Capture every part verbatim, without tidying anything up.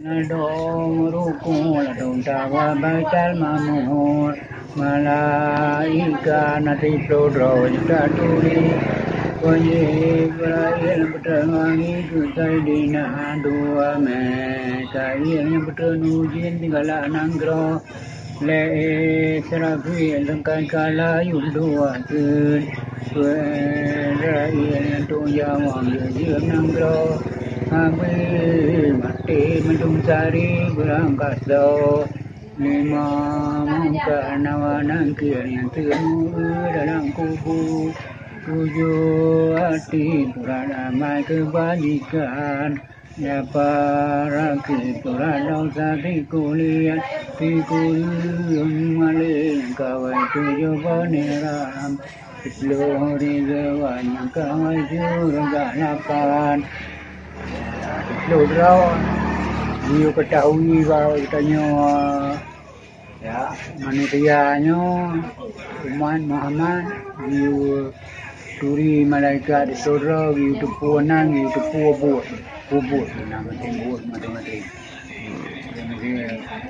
Ladôm rukuk, ladôm sawa Baitul Ma'mur. Malaikat na siploh droe taturi. Jibril beuteuanggi keu Saidina dua, Mikail nyang beuteunuji sigala nanggroe. Lé Israfil sangkai ka layuem dua kheun, Israfil nyang tujaweueb jeuem nanggroe. Habéh maté mandum sari beurangkasoe. Lima Mungkar Nakir nyang teumeue dalam kubu. Tujoh até surat amai keubajikan. Nyan parak keu surat dosa sikuliah, sikureueng malée kawai tujoh boh neram, siploh ridha nyang kawai syeuruga lapan. Siploh droe geuyue keutabui bahwa geutanyoe Ya, manusia nyoe umat Muhammad geuyue turi malaikat di syedara, geuyue teupeue nan, geuyue teupeue buet. Peue buet na maté buet maté-maté.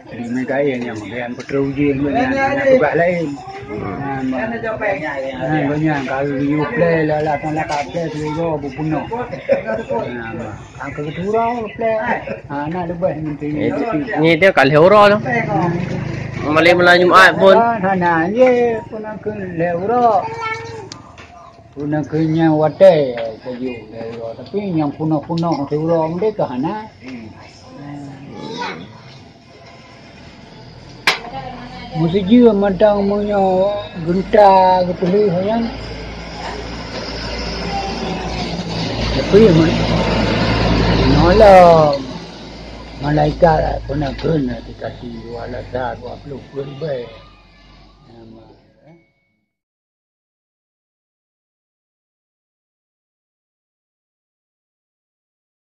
Jadi Mikail nyang bagian peuteuruji nyan, hana tugaih laén. Nah, ma-, nah, banyak kalau geuyue plè, lalak-lalak plè, syedara beupunoh. Nah, ma-, Ka keuturong plè. Ha, na leubeh menteri. Eh, nyan dia ka lhèe uroe tu. Malam, malam Jumaat pun. Ha, na, ye, pun aku lhèe uroe. Pun aku nyang watèe, eh, sajuk lhèe uroe. Tapi nyang punoh-punoh lhèe uroe merdeka hana. Meusijeuem mantong meunyoe geunta geupeuleueh nyan. Tapi meunoe lom malaikat peunakeun dikasih dua rasa dua puluh ribèe.